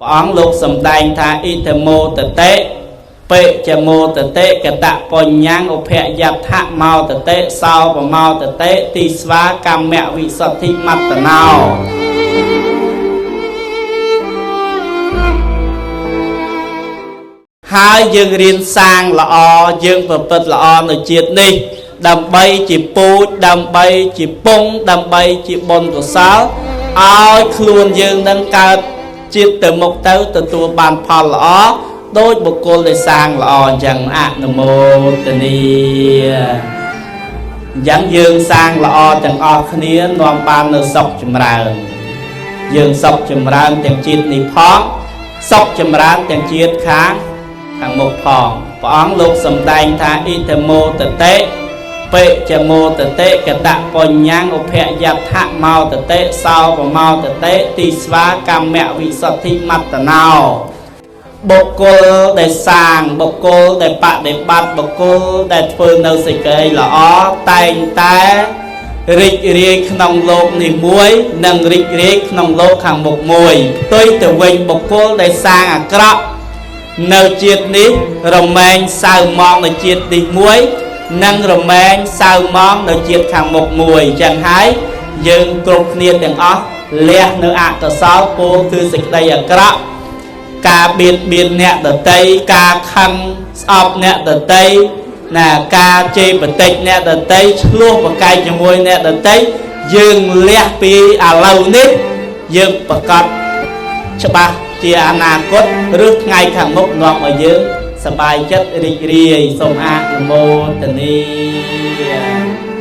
ព្រះអង្គលោកសំដែងថា អ៊ិធមោតតិបេចមោតតិកតបញ្ញੰឧភយដ្ឋមោតតិសោបមោតតិទីស្វាកម្មវិសុទ្ធិមត្តណោ ហើយយើងរៀនសាងល្អ យើងប្រព្រឹត្តល្អនៅជាតិនេះ ដើម្បីជាពូជ ដើម្បីជាពង ដើម្បីជាបុណ្យកុសលឲ្យខ្លួនយើងនឹងកើតជាតិទៅមុខទៅទទួលបានផលល្អដោយបុគ្គលដែលសាងល្អអញ្ចឹង អនុមោទនា។ អញ្ចឹងយើងសាងល្អទាំងអស់គ្នា នាំបាននៅសុខចម្រើន យើងសុខចម្រើនទាំងជាតិនេះផង សុខចម្រើនទាំងជាតិខាងមុខផង។ ព្រះអង្គលោកសំដែងថា អ៊ិធមោតតិបេចមោតតិកតបញ្ញੰឧភយដ្ឋមោតតិសោបមោតតិទីស្វាកម្មវិសុទ្ធិមត្តណោ បុគ្គលដែលសាង បុគ្គលដែលបដិបត្តិ បុគ្គលដែលធ្វើនៅសេចក្តីល្អ តែងតែរីករាយក្នុងលោកនេះមួយ និងរីករាយក្នុងលោកខាងមុខមួយ។ ផ្ទុយទៅវិញ បុគ្គលដែលសាងអាក្រក់នៅជាតិនេះ រមែងសៅមងនៅជាតិនេះមួយ និងរមែងសៅមងនៅជាតិខាងមុខមួយ។ អញ្ចឹងហើយយើងគ្រប់គ្នាទាំងអស់លះនៅអកុសល ពោលគឺសេចក្តីអាក្រក់ ការបៀតបៀនអ្នកដតី ការខឹងស្អប់អ្នកដតីណា ការជេរបតិចអ្នកដតី ឆ្លោះប្រកែកជាមួយអ្នកដតី យើងលះពីឥឡូវនេះ យើងប្រកាសច្បាស់ជាអនាគតឬថ្ងៃខាងមុខ នាំឲ្យយើងសប្បាយចិត្តរីករាយ។ សូមអនុមោទនា។